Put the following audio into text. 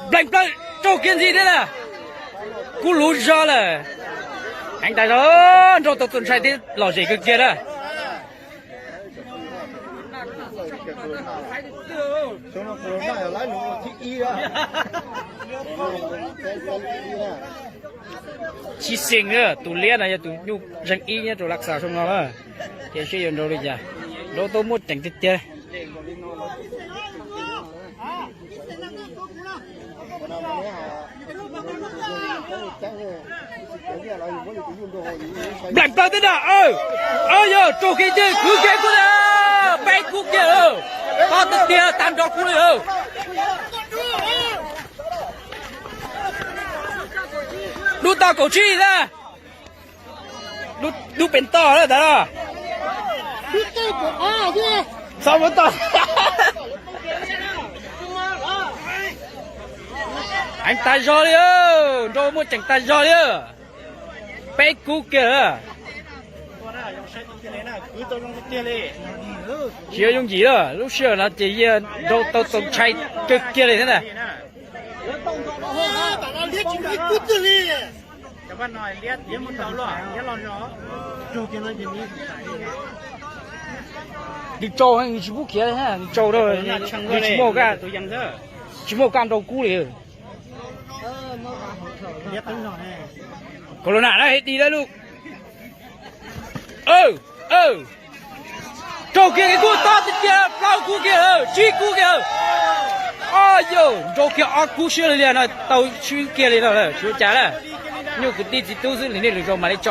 Nplees plaws raug kiag ntxiv thiab na. Kub luv zog lawm. Heev tas zog, nrau tau txaus ntshai thiab lom zem kawg kiag na. Tsis xyeem, tus liab no yog tus nyuj zeeg ib nyob rau Lav Xas Zoo no na. Cia seb yuav nrau li cas, nrau tau muaj ceem tiag tiag. Nplees plaws thiab na. Yog raug kiag ntxiv, kwv kiag kub na. Peb kub kiag lawm. Tob tiag tiag, tag nrho kub li lawm. Dub tau kaum tsib na. Dub pem toj na tas no. Txhob muab toj. Heev tas zog li, nrau muaj ceem tas zog li. Peb kub kiag lawm. Tsis yooj yim lawm, lub sij hawm no ces yeej nrau tau txaus ntshai kawg kiag li thiab na. Nws tsau, nws tsis pub khiav, nws tsau, nws tsis muaj, tsis muaj kaj nrau kub li. Kaus los nam na, hais di lawm lauj. Raug kiag kiag kub, tob tiag tiag, plaub kub kiag lawm, tsib kub kiag lawm. Yog nrau kiag ob kub siab li no, tau swb kiag li no lawm, tsis ua cas na. Nyuj kwv tij txiv tub xwb, nej lwm zaus mam li tso.